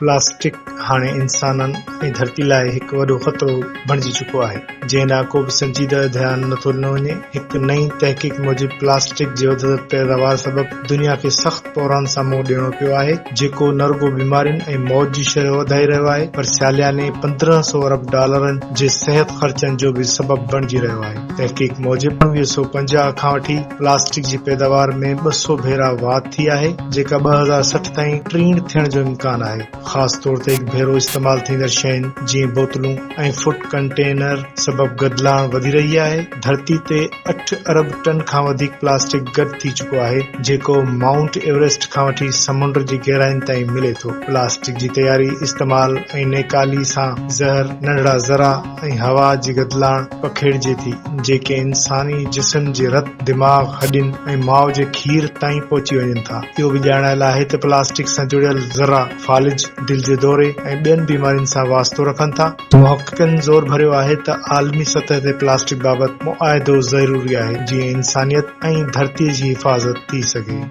Plastic هاڻي انسانن ۽ ڌرتي لاء هڪ وڏو خطرو بڻجي چڪو آهي، جنهن ڏانهن ڪو به سنجيده ڌيان نٿو ڏنو وڃي. هڪ نئين تحقيق موجب پلاسٽڪ جي وڌندڙ پيداوار سبب دنيا کي سخت بحران سان منهن ڏيڻو پيو آهي، جيڪو نه رڳو بيمارين ۽ موت جي شرح وڌائي رهيو آهي پر سالياني 1500 ارب ڊالرن جي صحت خرچن جو به سبب بڻجي رهيو آهي. تحقيق موجب 1950 کان وٺي پلاسٽڪ جي پيداوار ۾ 200 ڀيرا واڌ ٿي آهي، جيڪا 2060 تائين ٽيڻ ٿيڻ جو امڪان آهي. خاص طور تي هڪ ڀيرو استعمال ٿيندڙ شين جيئن بوتلون ۽ فوڊ ڪنٽينر سبب گدلاڻ وڌي رهي آهي. ڌرتي تي اٺ ارب ٽن کان وڌيڪ پلاسٽڪ گڏ ٿي چڪو آهي، جيڪو مائونٽ ايوريسٽ کان وٺي سمنڊ جي گهراين تائين ملي ٿو. پلاسٽڪ جي تياري، استعمال ۽ نيڪالي سان زهر، ننڍڙا ذرا ۽ هوا جي گدلاڻ پکيڙجي ٿي، جيڪي انساني جسم جي رت، دماغ، هڏين ۽ ماء جي کير تائين پهچي وڃن ٿا. اهو به ڄاڻايل آهي ته پلاسٽڪ سان جڙيل ذرا فالج، دل جي دوري ۽ ٻين بيمارين سان واسطو رکن ٿا. محققن زور ڀريو آهي ته عالمي سطح تي پلاسٽڪ بابت معاهدو ضروري آهي، جيئن انسانيت ۽ ڌرتي جي حفاظت ٿي سگهي.